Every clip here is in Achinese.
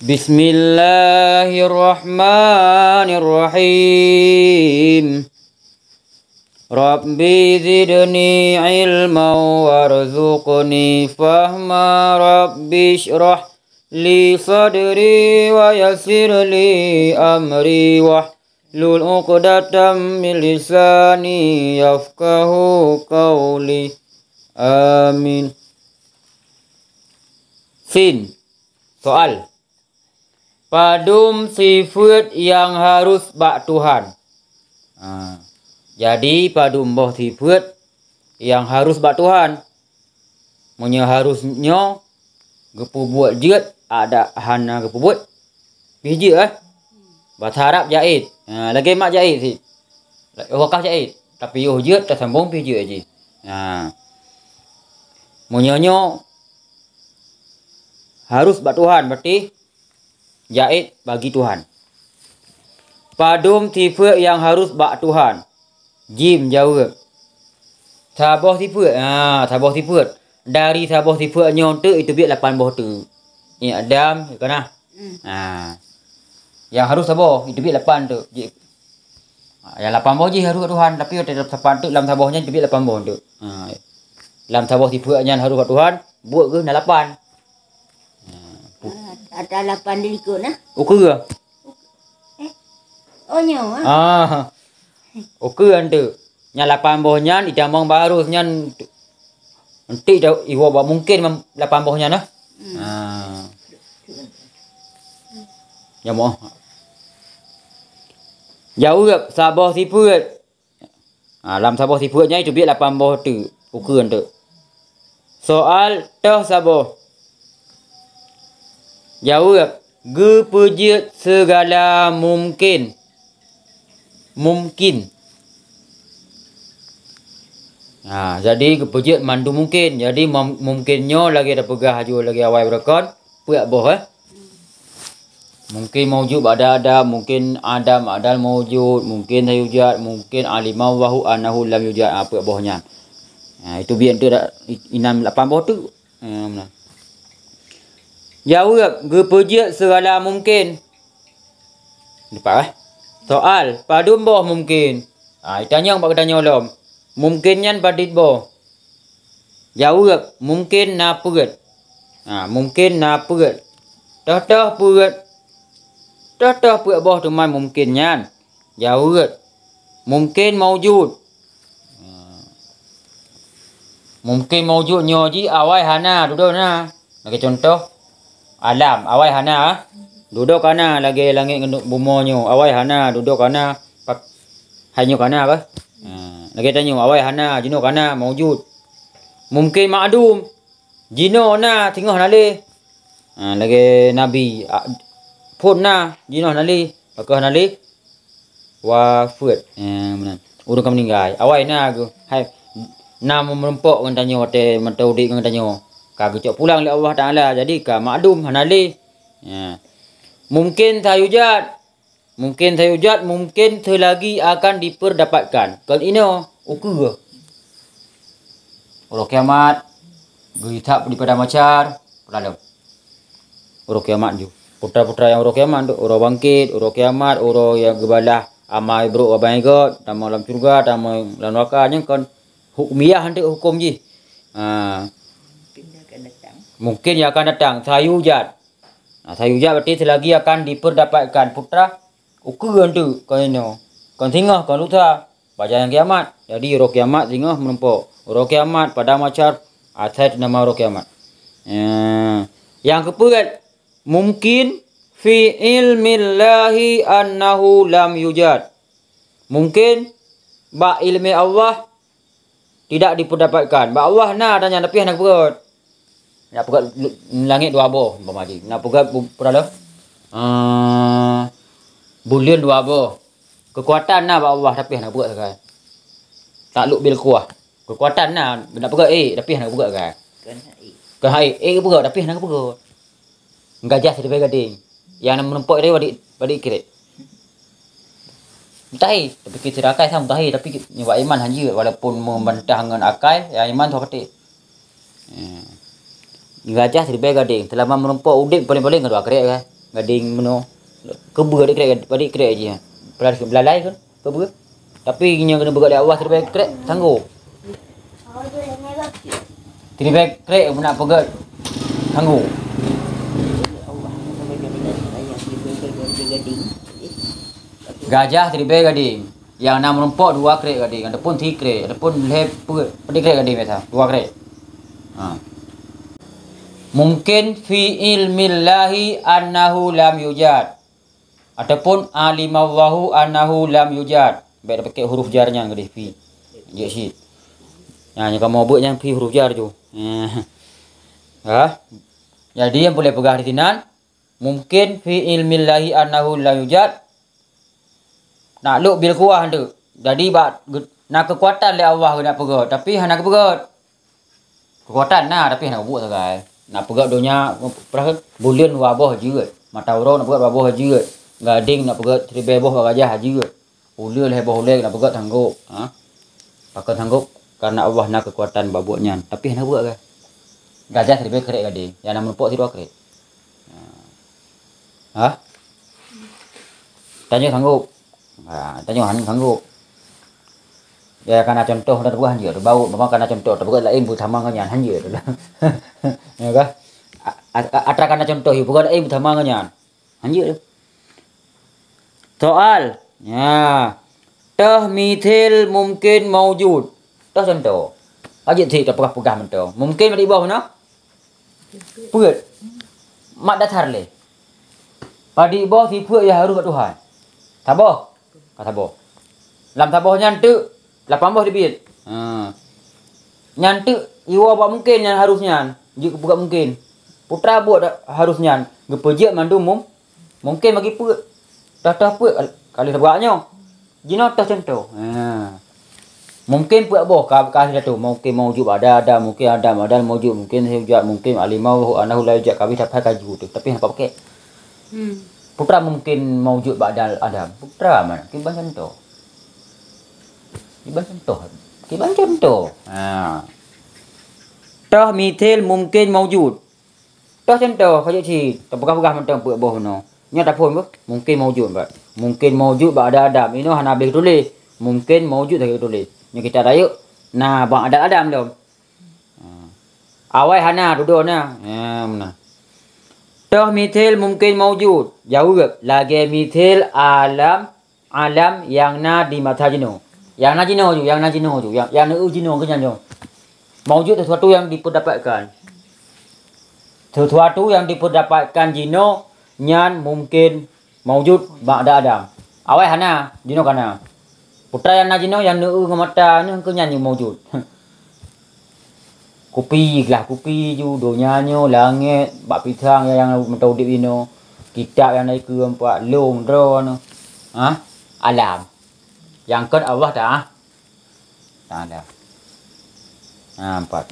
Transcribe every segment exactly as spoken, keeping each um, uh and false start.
Bismillahirrahmanirrahim. Rabbi zidni ilman warzuqni fahma. Rabbi shrah li sadri wa yassir li amri wahlul uqdatam min lisani yafqahu qauli. Amin. Sin. Soal. Padum sifeuet nyang harus bak Tuhan? Ha. Jadi, padum boh sifeuet nyang harus bak Tuhan? Meunyoe harus nyoe geupeubuet jeuet, adak hana geupeubuet, pih jeuet, eh? Bahasa Arab jaiz. Ha, lagèe mat jaiz cit. Wakaf jaiz. Tapi yoh jeuet, tasambong pih jeuet jih. Ha. Meunyoe nyoe harus bak Tuhan, berarti jaiz bagi Tuhan. Padum sifeuet nyang harus bak Tuhan? Jim jaweueb. Saboh sifeuet. Ha, saboh sifeuet. Dari saboh sifeuet nyoe teuk, iteubiet lapan boh teuk. Ié Adam, ié Kanah. Hmm. Ha. Nyang harus saboh, iteubiet lapan teuk. Ji-, ha, nyang lapan boh jih harus bak Tuhan, tapi watèe sapat teuk lam saboh nyan iteubiet lapan boh teuk. Ha. Lam saboh sifeuet nyan harus bak Tuhan, buet geuh na lapan. Ha. Pu- Ah, ada lapan di likot nah. Ukeue. Eh. Oh, nyoe, ah. Ah. Ukeue teuk. Nyang lapan boh nyan itamong bak harus nyan, entik dah iwoe bak mungkin mam-, lapan boh nyan nah. Hmm. Ah. Ya moh. Jaweueb saboh sifeuet. Ha, lam saboh sifeuet nyan iteubiet lapan boh teuk, ukeue teuk. Soal toh saboh. Jaweueb, geupeujeuet seugala mungken. Mungken. Ha, jadi geupeujeuet mandum mungken. Jadi, mum-, mungken nyoe lagèe tapeugah aju lagèe awai beureukan, peuet boh, eh. Mungken maujud ba'da adam, mungken adam ba'dal maujud, mungken sayujad, mungken alimallahu annahu lam yujad. Ha, peuet boh nyan. Ha, iteubiet teuk dak, i-, inan lapan boh teuk. Ha, meunan. Jaweueb, geupeujeuet seugala mungken. Leupah, eh. Soal, padum boh mungken? Ha, itanyong bak geutanyoe lom. Mungken nyan padit boh? Jaweueb, mungken na peuet. Ha, mungken na peuet. Toh-toh peuet. Toh-toh peuet boh teuma mungken nyan? Jaweueb, mungken maujud. Ha. Mungken maujud nyoe jih awai hana, dudoe na. Lagèe cuntoh, alam, awai hana, dudoe ka na, lagèe langèt ngon bumoe nyoe, awai hana, dudoe ka na, pak-, hai nyoe ka na kah? Ha, lagèe tanyoe, awai hana, jinoe ka na, maujud. Mungken ma'dum, jinoe na, singoh hana lé. Ha, lagèe nabi, a, phon na, jinoe hana lé, pakon hana lé? Wafeuet. Eh, meunan. Ureueng ka meuninggai. Awai na geuh. Hai, na meureumpok ngon tanyoe watèe mantong udép ngon tanyoe. Ka geucok pulang lé Allah Taala. Jadi, ka ma'dum, hana lé. Ya. Mungken sayujad. Mungken sayujad, mungken seulagi akan dipeurdapatkan. Kon inoe, ukeue. Uroe kiamat, geuhisab di padang mahsyar, padahai uroe kiamat ju. Putra-putra nyang uroe kiamat tu, uroe bangkit, uroe kiamat, uroe nyang geubalah amai brôk abang ikot, tamong lam syeuruga, tamong lam neuraka, nyan kon hukmiah tu hukôm jih. Ha. Mungken nyang akan datang. Mungken nyang akan datang, sayujad. Ha, sayujad berarti seulagi akan dipeurdapatkan putra, ukeue tu, kon inoe. Kon singoh, kon lusa. Pajan nyang kiamat. Jadi, uroe kiamat singoh meureumpok. Uroe kiamat, padang mahsyar, asai teunama uroe kiamat. Eh, nyang keupeuet, mungken fi ilmillahi annahu lam yujad. Mungken bak ileumèe Allah tidak dipeurdapatkan. Bak Allah na ata nyan, tapi hana geupeugöt. Na peugöt lu-, langèt dua boh, umpama jih. Na peugöt bu-, peuraleuh, eh, buleuen dua boh. Keukuatan na bak Allah, tapi hana geupeugöt sagai. Takluk bil kuwah. Keukuatan na, na peugöt ék, tapi hana geupeugöt sagai. Kon hai ék. Kon hai ék, ék geupeugöt, tapi hana geupeugöt. Gajah siribèe gadéng. Nyang na meurumpok tadi padit, padit kirek. Mutahi, tapi keu sira akai sang mutahi, tapi nyoe bak iman hanjeuet, walaupun meubantah ngon akai, ya iman tu patéh. Eh. Gajah siribèe gadéng, seulama meurumpok udép paléng-paléng ka dua kirek kan. Gadeng meunoe. Keubeue dek krek, padit krek jih. Padahai belalai kan, keubeue. Tapi nyang keuneuk peugöt lé Allah, siribèe krek, sanggob. Siribèe krek, nak peugöt, sanggob. Gajah siribèe gadeng. Nyang na meurumpok dua krek gadeng, ataupun sikrek, ataupun lhèe peuet, padit krek gadeng biasa, dua krek. Ha. Mungkin fi ilmillahi annahu lam yujad. Ataupun alimallahu annahu lam yujad. Bèk tapakè huruf jar nyan keudéh fi. Jeuet cit. Nah, nyang kamoe beuet nyan fi huruf jar ju. Ha. Jadi, nyang peureulèe peugah disinan, mungkin fi ilmillahi annahu lam yujad. Nak lhok bil quwwah tu. Jadi, bak ge-, na keukuatan lé Allah geuneuk peugöt, tapi hana geupeugöt. Keukuatan na, tapi hana geubuet sagai. Nak peugöt donya, peurah buleuen dua boh jeuet. Mata uroe nak peugöt dua boh jeuet. Gadeng nak peugöt siribèe boh bak gajah jeuet. Ulèe lhèe boh ulèe nak peugöt sanggob. Ha? Pakon sanggob? Karena Allah na keukuatan bak buet nyan. Tapi hana geubuet sagai. Gajah siribèe krek gadeng. Nyang na meurumpok sidroe krek. Ha? Tanyoe sanggob. Ha, tanyoe hana sanggob. Ya, kana contoh dah buah hanjeuet. Bau memang kana contoh, tapi laén beusama ngon nyan hanjeuet. Ya kah? A-, a-, atra kana contoh, bukan laén beusama ngon nyan. Hanjeuet. Soal. Ya. Toh mithil mungkin maujud. Toh contoh. Aja cit tapeugah-peugah mantong. Mungkin bak iboh na? Peuet. Mat dasar lé. Padit boh sifeuet nyang harôh bak Tuhan. Saboh. Ka saboh. Lam saboh nyan teuk lapan boh teubiet. Ha. Nyan teuk iwoe bak mungkin nyan harôh nyan. Jeuet keu peugöt mungkin. Putra buet harôh nyan. Geupeujeuet mandum mum-, mungkin bagi peuet. Toh-toh peuet kal-, ka lheueh teupeugah nyoe. Jinoe toh contoh. Ha. Mungkin peuet boh ka, ka lheueh tatu'oh. Mungkin maujud ba'da adam, mungkin adam ba'dal maujud, mungkin yujad, mungkin alimallahu annahu la yujad, ka habéh sampai ka ju tu. Tapi hana pakè. Hmm. Putra mungkin maujud ba'dal adam. Putra mana? Kiban contoh. Kiban contoh. Kiban contoh. Ha. Toh mithil mungkin maujud. Toh contoh, ka jeuet cit, tapeugah-peugah mantong peuet boh bunoe. Nyoe taphon beuh, mungkin maujud bak. Mungkin maujud ba'da adam. Inoe hana habéh geutuléh. Mungkin maujud lagèe geutuléh. Nyoe kitab rayeuk na ba'da adam lom. Ha. Awai hana, dudoe na. Ya, meunan. Toh mithil mungkin maujud. Jaweueb, lagèe mithil alam alam nyang na di masa jinoe. Nyang na jinoe ju, nyang na jinoe ju, nyang, nyang neueu jinoe keu nyan ju. Maujud sesuatu yang dipeudapatkan. Sesuatu yang dipeudapatkan jinoe nyan mungkin maujud ba'da adam. Awai hana, jinoe ka na. Putra nyang na jinoe nyang neueu ngon mata nyoe keu nyan ju maujud. Kupi, glah kupi ju, donya nyoe, langét, bak pisang nyang, nyang mantong udép inoe, kitab nyang na dikeue empat, lông, droeneuh. Ha? Alam. Nyang kon Allah Ta-, Taala. Ha, empat.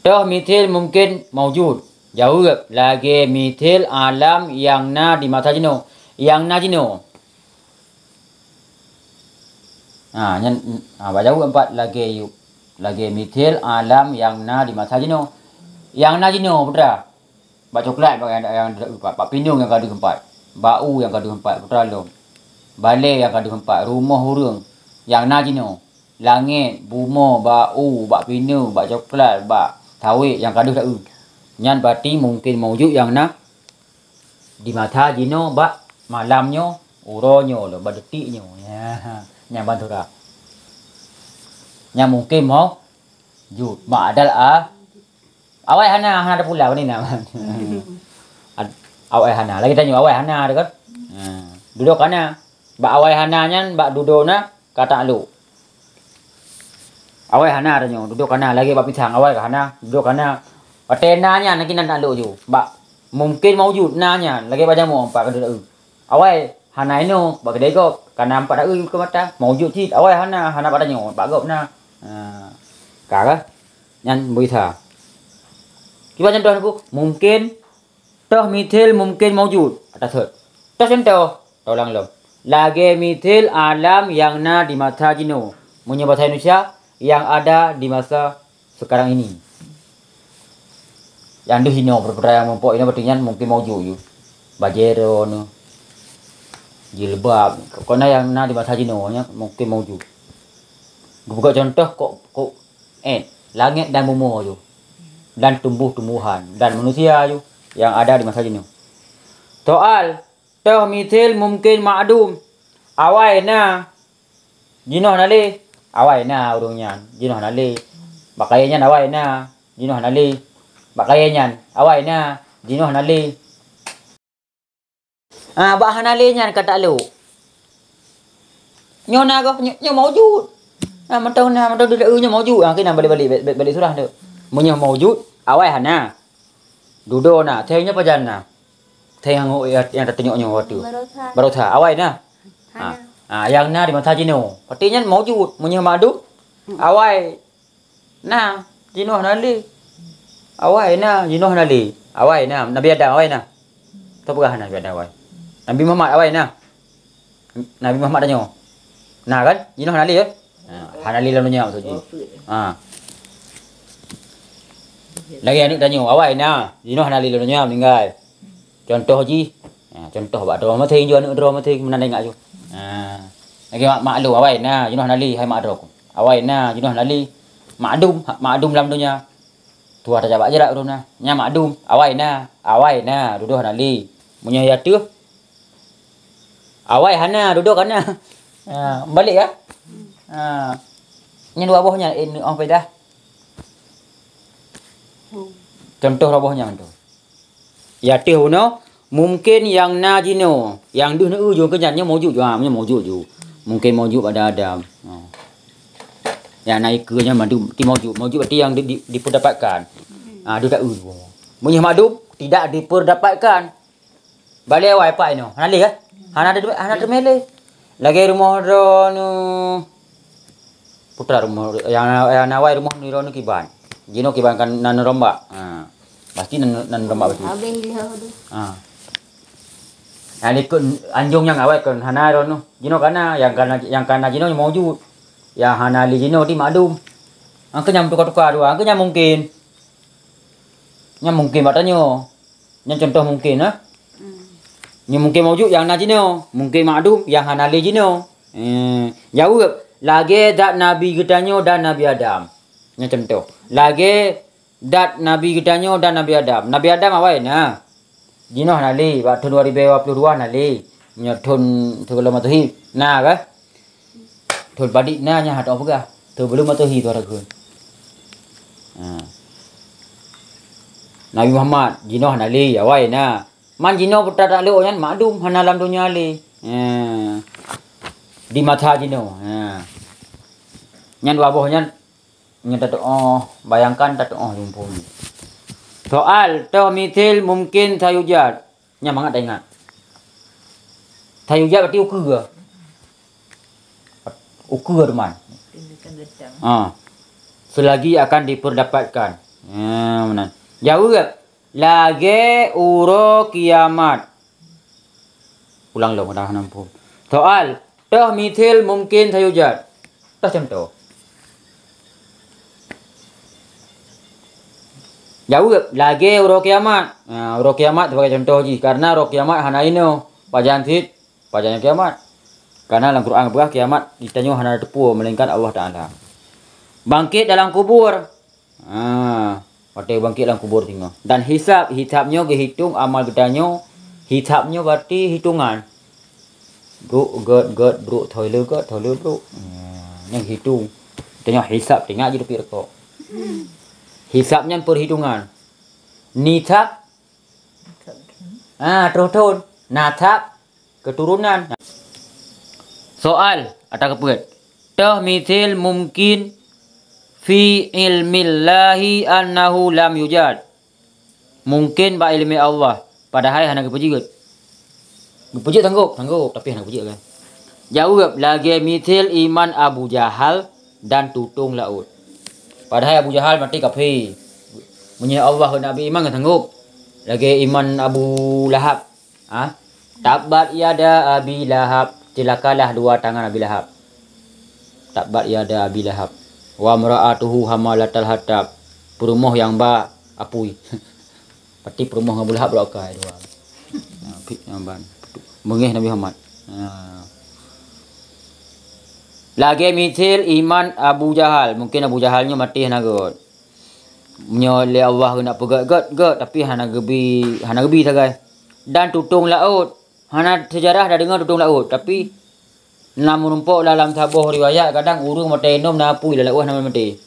Toh mithil mungkin maujud. Jaweueb, lagèe mithil alam nyang na di masa jinoe. Nyang na jinoe. Ha, nyan, ha, bak jaweueb empat lagèe yu-, lagèe mithil alam nyang na di masa jinoe. Nyang na jinoe, putra. Bak coklat, bak, bak, bak pineung nyang ka deuh empat. Bak u nyang ka deuh empat, putra lom. Balèe nyang ka deuh empat, rumoh ureueng nyang na jinoe. Langét, bumoe, bak u, bak pineung, bak coklat, bak sawét nyang ka deuh taeu. Nyan berarti mungkin maujud nyang na di masa jinoe bak malam nyoe, uroe nyoe lom, bak detik nyoe. Ya, nyan ban sura. Nyan mungkin maujud. Ba'dal a-, awai hana, hana tapula, bani na. Ad-, awai hana. Lagèe tanyoe awai hana tu kan. Ha. Dudoe ka na. Bak awai hana nyan, bak dudoe na, ka taklok. Awai hana tanyoe, dudoe ka na, lagèe bak pisang, awai ka hana, dudoe ka na. Watèe na nyan, na kinan taklok ju. Bak mungkin maujud na nyan, lagèe bak jamoe empat ka deuh taeu. Awai hana inoe, bak keudè gob, ka na empat taeu keu mata, maujud cit, awai hana, hana bak tanyoe, bak gob na. Ha. Ka kah? Nyan bisa. Kiban contoh Teungku, mungkin Toh mithil mungkin maujud. Ata sot. Toh contoh. Taulang lom. Lagèe mithil alam nyang na di masa jinoe. Meunyoe bahasa Indonesia, yang ada di masa sekarang ini. Nyang deuh inoe, peue-peue nyang meurumpok inoe, berarti nyan mungkin maujud ju. bajèe droeneuh, jilbab, kon na nyang na di masa jinoe nyan mungken maujud. Geupeugah contoh kok, kok, eh, langèt dan bumoe ju, dan tumbuh-tumbuhan, dan manusia ju nyang ada di masa jinoe. Soal, toh misil mungken ma'dum, awai na, jinoe hana lé, awai na ureueng nyan, jinoe hana lé. Bak kayèe nyan awai na, jinoe hana lé. Bak kayèe nyan awai na, jinoe hana lé. Ah, bak hana lé nyan ka taklok. Nyoe na goh, nyoe, nyoe maujud. Ah, mantong na, mantong dudoe nyoe maujud. Ah, keunan balek-balek, bèk, bèk balek surah tu. Meunyoe maujud, awai hana. Dudoe na, thèe nyoe pajan na. Thèe nyang, nyang tatunyok nyoe watèe. Barosa. Barosa, awai na. Hana. Ah, ah, nyang na di masa jinoe. Berarti nyan maujud. Meunyoe ma'dum, awai. Na, jinoe hana lé. Awai na, jinoe hana lé. Awai na, Nabi Adam awai na. Toh peugah Nabi Adam awai. Nabi Muhammad awai na. Nabi Muhammad tanyoe. Na kan? Jinoe hana lé ya? Ha, hana lé lam donya maksud jih. Ha. Lagèe aneuk tanyoe, awai na. Jinoe hana lé lam donya meuninggai. Contoh jih, ha, contoh bak droe maséng ju, aneuk droe maséng meunan ingat ju. Ha. Lagèe mak, maklum, awai na, jinoe hana lé, hai mak droe ku. Awai na, jinoe hana lé. Ma'dum, ha, ma'dum lam donya. Tuha tajak bak jrat ureueng na. Nyan ma'dum, awai na, awai na, dudoe hana lé. Meunyoe ya teuh, awai hana, dudoe kana. Ha, balek ya? Ha. Nyan dua boh nyan, eh, oh, pedah. Contoh dua boh nyan tu. Ya teuh bunoe, mungken nyang na jinoe, nyang deuh neu ju keu nyan nyoe maujud ju, ha, nyoe maujud ju. Mungken maujud pada Adam. Ha. Nyang na ikeue nyan ma'dum, ti maujud. Maujud berarti nyang di, di, diperdapatkan. Ha, deuh ta-eu ju. Meunyoe ma'dum, tidak diperdapatkan. Balek awai pat inoe. Hana lé kah? Hana ada, hana teumé lé. Lagèe rumoh droeneuh. Putra rumoh, nyang, nyang na awai rumoh nyoe droeneuh kiban. Jinoe kiban kan nan rombak. Ha. Pasti nan, nan rombak beutôi. Abéh lheueh tu. Ha. Nyang likot anjong nyang awai kon hana droeneuh. Jinoe kana, nyang kana, nyang kana jinoe maujud. Nyang hana lé jinoe di ma'dum. Angkeu nyang tuka-tuka dua, angkeu nyang mungken. Nyang mungken bak tanyoe. Nyan contoh mungken, ha? Hmm. Nyan mungken maujud nyang na jinoe, mungken ma'dum nyang hana lé jinoe. Eh, jaweueb, lagèe zat Nabi geutanyoe dan Nabi Adam. Nyan contoh. Lagèe zat Nabi geutanyoe dan Nabi Adam. Nabi Adam awai na. Jinoe hana lé, bak thon dua ribu dua puluh dua hana lé. Nyoe thon sigohlom Masehi. Na kah? Thon padit na nyan hana teupeugah. Thon buleuen Masehi tu ragu. Ha. Nabi Muhammad, jinoe hana lé, awai na. Man jinoe putra taklok nyan ma'dum hana lam donya lé. Ha. Di masa jinoe. Ha. Nyan dua boh nyan, nyan tatu'oh, bayangkan tatu'oh lumpur. Soal, toh misil mungken sayujad. Nyan mangat taingat. Sayujad berarti ukeue. Ukeue teuma. Ha. Selagi akan diperdapatkan. Ha, meunan. Jaweueb, lagèe uroe kiamat. Ulang lom, dah nampu. Soal, toh misil mungken sayujad. Toh contoh. Jaweueb, lagèe uroe kiamat. Nah, uroe kiamat sebagai contoh jih. Karena uroe kiamat hana inoe. Pajan cit, pajan kiamat. Karena lam Quran geupeugah kiamat geutanyoe hana teupeu melainkan Allah Taala. Bangkit dalam kubur. Ha, watèe bangkit lam kubur singoh. Dan hisab, hisab nyoe geuhitong amal geutanyoe, hisab nyoe berarti hitongan. Brok, gèt, gèt, brok, thoi le, gèt, thoi le, brok. Ha, nyan hitong. Tanyoe hisab, teuingat jih teupik rukok. Hisab nyan perhitungan. Nisab. Ha, troh thon. Nasab, keturunan. Soal, ata keupeuet. Toh misil mungkin fi ilmillahi annahu lam yujad. Mungken bak ileumèe Allah, padahai hana geupeujeuet. Geupeujeuet sanggôp, sanggôp, tapi hana geupeujeuet kan. Jaweueb, lagèe misil iman Abu Jahal dan tutong laôt. Padahai Abu Jahal maté kafé. Meunyoe Allah keuneuk bri iman kan sanggôp. Lagèe iman Abu Lahab. Ha? Tabbat yada Abi Lahab, celakalah dua tangan Abi Lahab. Tabbat yada Abi Lahab. Wa mra'atuhu hamalatal hatab. Peurumoh nyang ba apui. Berarti peurumoh ngon Abu Lahab beurok akai dua. Ha. Pi-, ban. Beungéh Nabi Muhammad. Ha. Lagée miseue iman Abu Jahal. Mungken Abu Jahal nyoe maté hana gét. Nyoe lé Allah geunak peugét, gét, gét, tapi hana geubi, hana geubi sagai. Dan tutong laôt. Hana seujarah tadeungoe tutong laôt, tapi na meurumpok lam saboh riwayat, kadang ureuëng maté nom na apui lam laôt hana maté.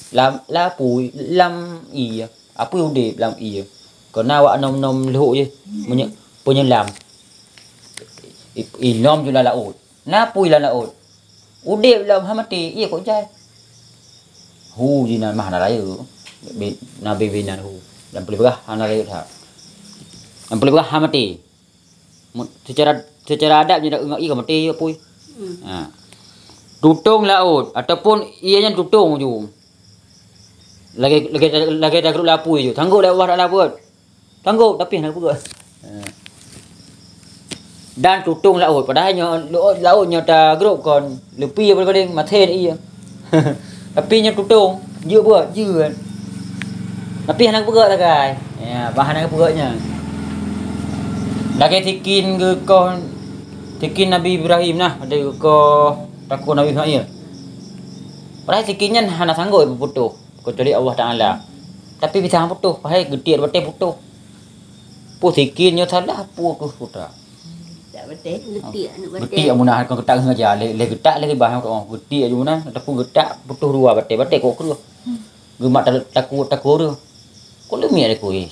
Lam, lam apui, lam ié. Apui udeb lam ié. Keu na awak nom-nom lhok jih, menye-, penyelam. I, inom ju lam laôt. Na apui lam laôt. Udeb lam hana maté, ié kok jai. Hu jinan mah hana rayeuk. Bi-, na bibinan hu. Lam peuleubah hana rayeuk that. Lam peuleubah hana maté. Mu-, secara, secara adat nyoe dak ingat ié ka maté apui. Hmm. Ha. Tutong laôt ataupun ié nyan tutong ju. Lagée, lagée, lagée tagrok lam apui ju. Tanggok lé Allah Taala buet. Tanggok tapi hana peugah. Ha. Dan tutong laôt, padahai nyoe laôt, laôt nyoe tagrok kon leupie paléng-paléng maté ié. Tapi nyoe tutong, jeuet buet, jeuet. Tapi hana geupeugah sagai. Ya, bah hana geupeugah nyan. Lagée sikin geukoh, sikin Nabi Ibrahim nah, ada geukoh takue Nabi Ismail. Padahai sikin nyan hana sanggoe beuputôh, kecuali Allah Taala. Tapi bisa putôh, padahai geutiek batée putôh. Peue sikin nyoe salah, peue keuh putra. Tak betul. Geutiek aneuk batée. Geutiek meunan kon geutak sengaja, lé, lé geutak lé bah, oh, geutiek aja meunan, ataupun geutak putôh dua batée, batée kok kreueh. Geumat ta-, takue, takue ureuëng. Kok leumiek takue.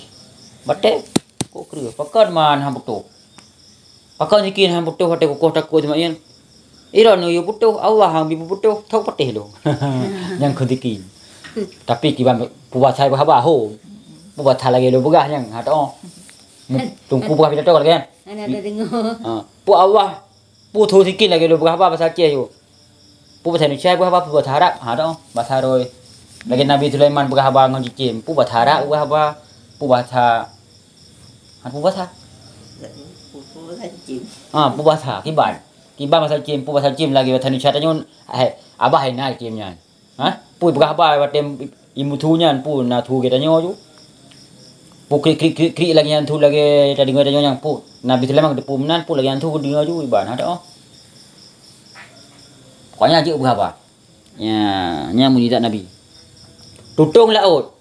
Batée kok kreueh. Pakon man han putôh. Pakon sikin han putôh watée kukoh takue Ismail. Droeneuh yue putôh, Allah han bi putôh, thok patéh lôn. Nyang kon sikin. Tapi kiban peubasa beuhaba ho. Peubasa lagée lôn peugah nyang, ha, toh. Mu-, teungku peugah pidato lagée nyan. Hana tadeungoe. Ha, peue Allah, peue thô sikin lagée lôn peugah haba basa Aceh yue. Peue basa Indonesia peugah haba, peue basa Arab, ha, toh, basa roh. Lagée Nabi Sulaiman peugah haba ngon cicém, peue basa Arab peugah haba, peue basa, ha, peue basa? Ha, peue basa, kiban. Kiban basa cicém, peue basa cicém lagée basa Indonesia tanyoe, hai, abah hai na cicém nyan. Ha? Peue peugah haba watée imeuthu nyan, peue na thu geutanyoe ju. Peue krik, krik, krik, krik lagée nyan thu lagée tadeungoe tanyoe nyan, peue. Nabi Sulaiman geuteupeue meunan, peue lagée nyan thu geudeungoe ju iban, ha, toh. Pokoknya jeuet peugah haba. Nya, nyan mukjizat Nabi. Tutong laôt.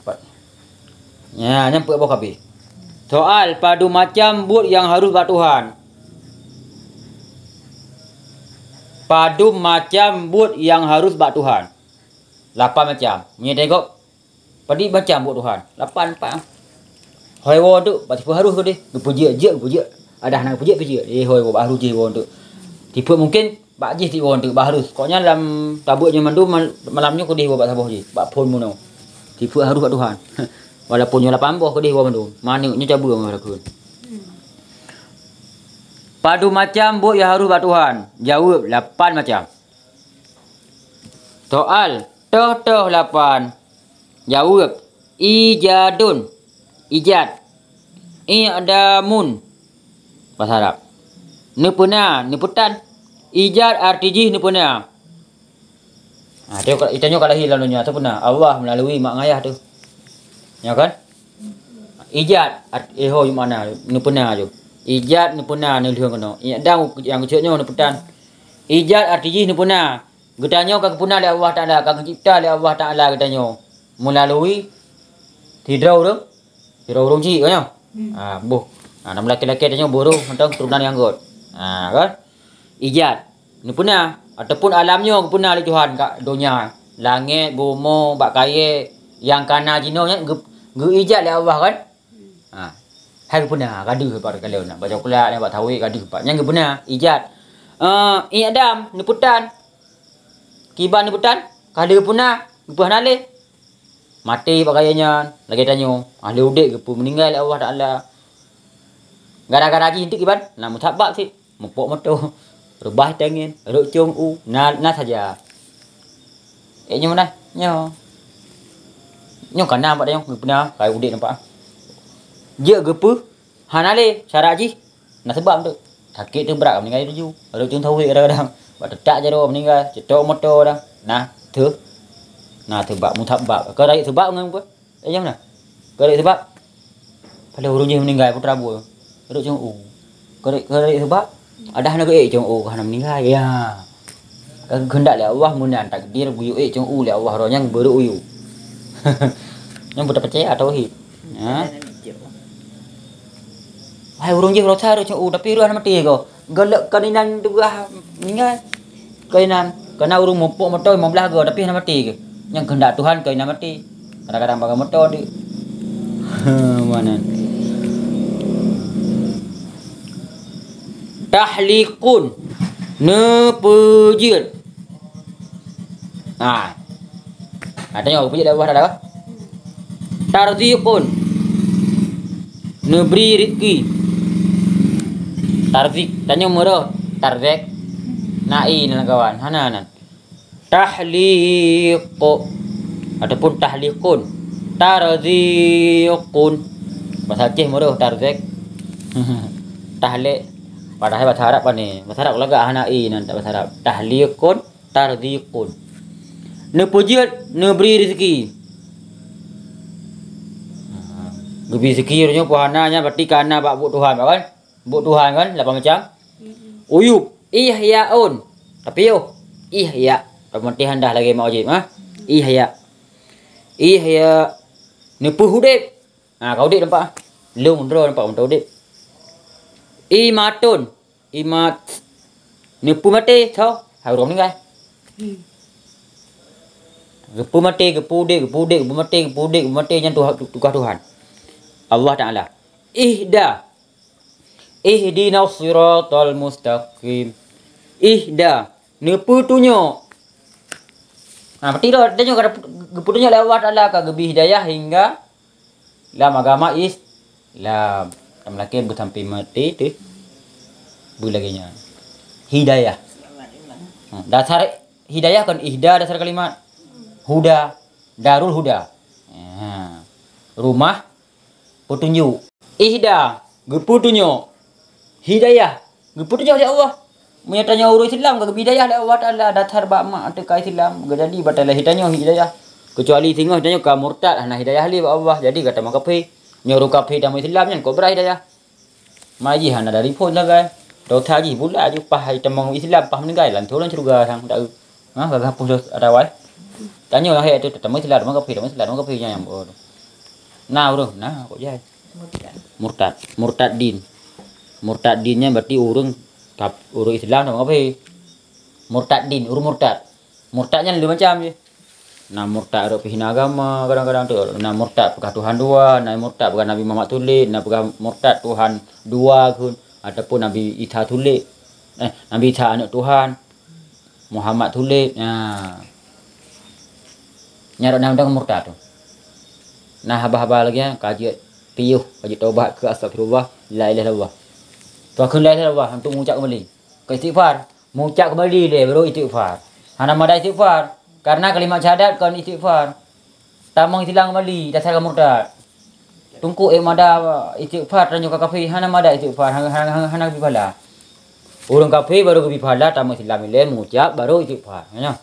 Pat-, nya, nyan peuet boh kabeh. Soal, padum macam buet nyang harus bak Tuhan? Padum macam buet nyang harus bak Tuhan? Lapan macam. Meunyoe teugob, padum macam buet Tuhan? Lapan, pat. Ho iwoe teuk, bak sifeuet harus keudeh. Geupeujeuet, jeuet, geupeujeuet. Adak hana geupeujeuet, peujeuet. Eh, ho iwoe, bak harus jih iwoe teuk. Sifeuet mungken, bak jih sit iwoe teuk, bak harus. Kok nyan lam tabeuet nyoe mandum mal-, malam nyoe keudeh iwoe bak saboh jih, bak phon bunoe. Sifeuet harus bak Tuhan. Walaupun nyoe lapan boh keudeh iwoe mandum. Maneuk nyoe cabeue ngon rakheun. Padum macam buet nyang harus bak Tuhan? Jaweueb, lapan macam. Soal, toh-toh lapan. Jaweueb, ijadun, ijad. I'damun, bahasa Arab. Neupeuna, neupeutan. Ijad arti jih neupeuna. Ha, tanyoe ka, tanyoe ka lahé lam donya, teupeuna Allah meulalui mak ngon ayah teuh. Nyo kan? Ijad, art-, eh, ho, makna neupeuna ju. Ijad neupeuna neulheueng keunoe. I'dam nyang keucok nyoe neupeutan. Ijad arti jih neupeuna. Geutanyoe ka geupeuna lé Allah Taala, ka geucebta lé Allah Taala geutanyoe meulalui sidroe ureuëng, sidroe ureuëng cit, kan nyoe? Hmm. Ha, boh. Ha, nama laki-laki tanyoe boh roh mantong keturunan nyang gét. Ha, kan? Ijad. Neupeuna ataupun alam nyoe geupeuna lé Tuhan ka donya, langét, bumoe, bak kayée, nyang kana jinoe nyan geu-, geuijad lé Allah, kan? Ha. Hai geupeuna, ka deuh pat ka lheueh na, bak coklat, bak sawét ka deuh pat. Nyan geupeuna, ijad. Eh, i'dam, neupeutan. Kiban neupeutan, ka lheueh geupeuna, geupeuhana lé. Maté bak kayée nyan, lagée tanyoe, ahli udeb geupeu meuninggai lé Allah Taala. Gara-gara jih enteuk kiban, na musabab cit. Mupok moto, reubah tangen, rot cong u, na, na saja. Eh, nyoe meunan, nyoe. Nyoe kana bak tanyoe, geupeuna, kai udeb nampak. Jeuet geupeu, hana lé, syarat jih, na seubab tu. Sakét teuh brat, meuninggai laju. Rot cong sawét kadang-kadang. Bak teutak jaroe meuninggai, cetok moto dah. Nah, teuh. Na seubab, musabab. Keu rayeuk seubab ngon peue? Eh, nyang na? Keu sabab, padahai ureuëng jih meuninggai, peue teuma buet. Rot cong u. Keu rot, keu rot sabab, adak hana geuék cong u, ka hana meuninggai. Ya. Ka geukeundak lé Allah, meunan takdir, geuyue ék cong u lé Allah, roh nyan beurot u yue. Nyan beutapeucaya tauhid. Ya. Hai ureueng jih, roh sa rot cong u, tapi roh hana maté ko. Galak ka inan tugaih meuninggai. Keunan, keunan ureueng muphom moto limong blaih go, tapi hana maté geuh. Nyang keuheundak Tuhan keunan maté. Kadang-kadang bagaih moto di. Meunan. Tahliqun, neupeujeuet. Ha. Ha, tanyoe, geupeujeuet lé Allah Taala. Tarziqun, neubri rezeki. Tarzik, tanyoe meureuh, tarzek. Na i nan kawan, hana nan. Tahliq ataupun tahliqun. Tarziqun. Bahasa Aceh meureuh, tarzek. Tahlek. Padahai bahasa Arab pane? Bahasa Arab lagak hana i nan, bahasa Arab. Tahliqun. Tarziqun. Neupeujeuet, neubri rezeki. Ha. Geubri rezeki nyoe puhana nyan berarti ka na bak buet Tuhan, kan? Buet Tuhan kan, lapan macam. Uyub, ihyaun. Tapi yoh, ihya. Peumatihan dah lagée mak wajib, ha? Ihya. Ihya. Neupeuudeb. Ha, ka udeb nampak. Lôn droe nampak mantong udeb. Imatun. Imat. Neupeumaté, so, hai ureueng meuninggai. Geupeumaté, geupeuudeb, geupeuudeb, geupeumaté, geupeuudeb, geupeumaté, nyan tuha-, tugaih Tuhan. Allah Taala. Ihda. Ihdinas siratal mustaqim. Ihda. Neupeutunyok. Ha, berarti dah, tanyoe ka geupeutunyok lé Allah Taala, ka geubri hidayah hingga lam agama Islam. Lam lakée beusampai maté teuh. Beu lagée nyan. Hidayah. Ha, dasar hidayah kon ihda dasar kalimat. Huda. Darul huda. Ha. Rumah peutunjuk. Ihda, geupeutunyok. Hidayah, geupeutunyok lé Allah. Meunyoe tanyoe ureueng Islam ka geubri hidayah lé Allah Taala, dasar bak mak teuka Islam, geujadi bak talahé tanyoe hidayah. Keucuali singoh tanyoe ka murtad, hana hidayah lé bak Allah, jadi ka tamong kafé. Nyoe ureueng kafé tamong Islam nyan kok bra hidayah. Ma jih hana dari phon sagai. Dosa jih bula ju paih tamong Islam, paih meuninggai, langsong lam syeuruga sang dak. Ha, gagah puih dosa ada wai. Tanyoe lahé tu tamong Islam, tamong kafé, tamong Islam, tamong kafé nyan. Na ureueng, na kok jai. Murtad. Murtad. Murtad din. Murtad din nyan berarti ureueng kaf-, ureueng Islam sama kafé. Murtad din, ureueng murtad. Murtad nyan lheueh macam jih. Na murtad rot peuhina agama kadang-kadang tu. Na murtad peugah Tuhan dua, na murtad peugah Nabi Muhammad tuléh, na peugah murtad Tuhan dua kheun, ataupun Nabi Isa tuléh. Eh, Nabi Isa aneuk Tuhan. Muhammad tuléh. Nah. Nyan rot na murtad tu. Nah, haba-haba lagée nyan, ka jeuet piôh, ka jeuet tobat keu astagfirullah, la ilaha illallah. Toh kheun la ilaha illallah, untuk mengucap kembali. Keu istighfar, mengucap kembali lé, baru istighfar. Hana mada istighfar, karena kalimat syahadat kon istighfar. Tamong Islam kembali, dasar ka murtad. Teungku, eh, mada istighfar, tanyoe ka kafé, hana mada istighfar, hana, hana, hana, hana geubri pahala. Ureueng kafé baru geubri pahala, tamong Islam ilée, mengucap, baru istighfar. Nyan.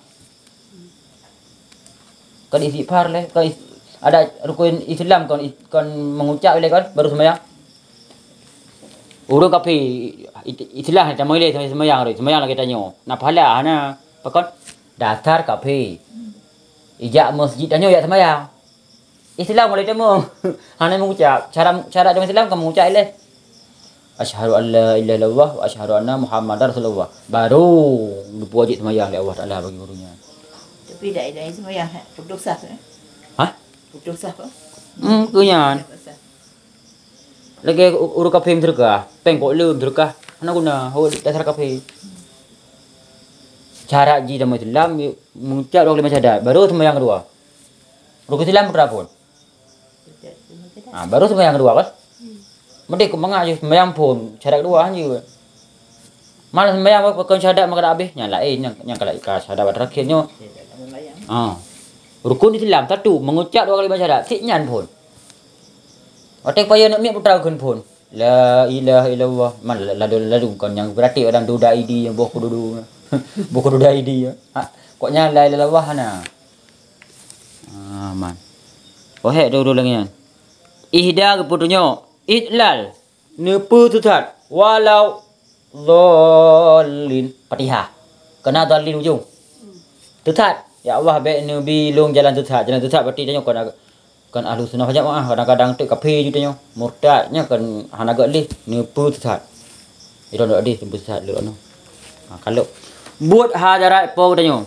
Kon istighfar lé, kon is-, ada rukun Islam kon is-, kon mengucap lé kon, baru sembahyang. Ureueng kafé, it-, Islam tamong ilée, sembahyang, sembahyang lagée tanyoe. Na pahala, hana. Pakon? Dasar kafé. Ijak masjid tanyoe jak sembahyang. Islam boleh tamong. Hana mengucap. Cara, cara dalam Islam kan mengucap ilée. Asyhadu an la ilaha illallah wa asyhadu anna Muhammadar Rasulullah. Baru geupeuwajéb seumayang lé Allah Taala bagi ureueng nyan. Tapi dak, dak seumayang, eh, putus sah, eh? Hah? Putus sah apa? Hmm, keu nyan. Putus sah. Lagée u-, ureueng kafé meuseudeukah, péng kok le meuseudeukah, hana guna, ho dasar kafé. Syarat jih dalam Islam, mengucap dua kalimat syahadat, baru seumayang keudua. Rukun Islam keudua phon. Ah, baru seumayang keudua kan? Meudeh keu mangat jih seumayang phon, syahadat keudua han jeuet. Malah seumayang pakon syahadat maka dak habéh, nyang laén nyang, nyang ka, ka syahadat terakhir nyoe. Ah. Rukun Islam satu, mengucap dua kalimat syahadat, cit nyan phon. Watée payah neuk miet putra kheun phon. La ilaha illallah. Man la-, ladôm-ladôm kon nyang berarti orang duda idi nyang boh kududu. Boh kududa idi. Ha, kok nyan la ilaha illallah hana. Ah, man. Oh, hék dulu lagi nyan. Ihda geupeutunyok. Idlal. Neupeusesat. Walau dhallin. Fatihah. Keu na dhallin ujong. Sesat. Ya Allah, bèk neubi lôn jalan sesat. Jalan sesat berarti tanyoe kon, kon ahlu sunnah wal jamaah. Kadang-kadang teuk kafé ju tanyoe. Murtad nyan kon hana göt lé. Neupeusesat. Ilôn dok deh, neupeusesat lôn. Ha, kalau buet hadarat Po tanyoe.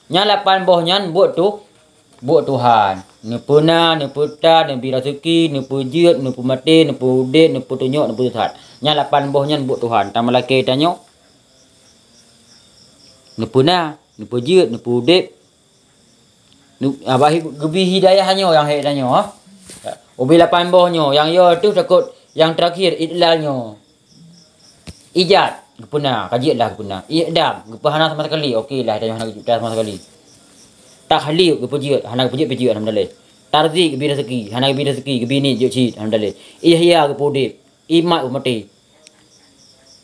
Nyan lapan boh nyan buet tu, buet Tuhan. Neupeuna, neupeutan, neubi raseuki, neupeujeuet, neupeumaté, neupeuudép, neupeutunyok, neupeusesat. Nyan lapan boh nyan buet Tuhan. Tameulakèe tanyoe. Neupeuna, neupeujeuet, neupeuudép. Nu-, ah, bah hi-, geubi hidayah nyoe nyang hék tanyoe, ha? Ubé lapan boh nyoe, nyang yo teuh takot nyang terakhir idlal nyoe. Ijad, geupeuna, ka jeuet lah geupeuna. I'dam, geupeuhana sama sekali, oke lah, tanyoe hana geucipta sama sekali. Takhliq, geupeujeuet, hana geupeujeuet, peujeuet, alhamdulillah. Tarzik, geubi raseuki, hana geubi raseuki, geubi niet, jeuet cit, alhamdulillah. Ihya, geupeuudép, imat, geumaté.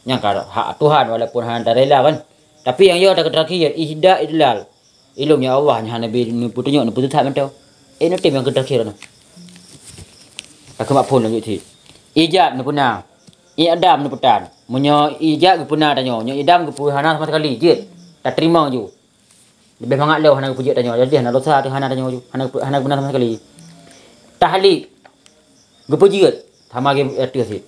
Nyan ka hak Tuhan, walaupun hana tarela kan. Tapi nyang yo takot terakhir, ihda, idlal. Ilôn, ya Allah, nyan hana neubi neupeutunyok, neupeusesat mantong. Eh, neutem nyang keu terakhir nyoe. Ka keumat phon lanjut cit. Ijad neupeuna. I'dam neupeutan. Meunyoe ijad geupeuna tanyoe, nyoe idam geupeuhana sama sekali, jeuet. Tateurimong ju. Leubeh mangat lom hana geupeujeuet tanyoe. Jadi hana dosa teuh hana tanyoe ju. Hana geupeu-, hana geupeuna sama sekali. Takhliq. Geupeujeuet. Sama lagèe ateueh cit.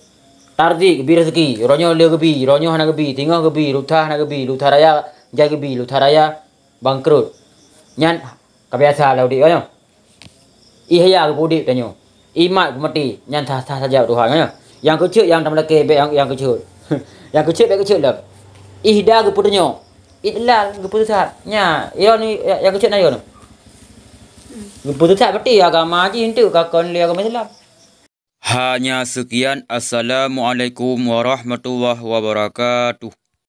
Tarzik, geubi raseuki. Uroe nyoe le geubi, uroe nyoe hana geubi, singoh geubi, lusa hana geubi, lusa raya jai geubi, lusa raya bangkrot. Nyan ka biasa lah udép nyoe. Ihya geupeuudép tanyoe. Imat geumaté, nyan sah-sah saja Tuhan nyoe. Nyang keuceuet nyang tameulakèe bèk nyang, nyang keuceuet. Nyang keuceuet bèk keuceuet lom. Ihda geupeutunyok. Idlal geupeusesat. Nya, yo ni nyang keuceuet na yo ni. Geupeusesat berarti agama jih enteuk ka kon lé agama Islam. Hanya sekian. Assalamualaikum warahmatullahi wabarakatuh.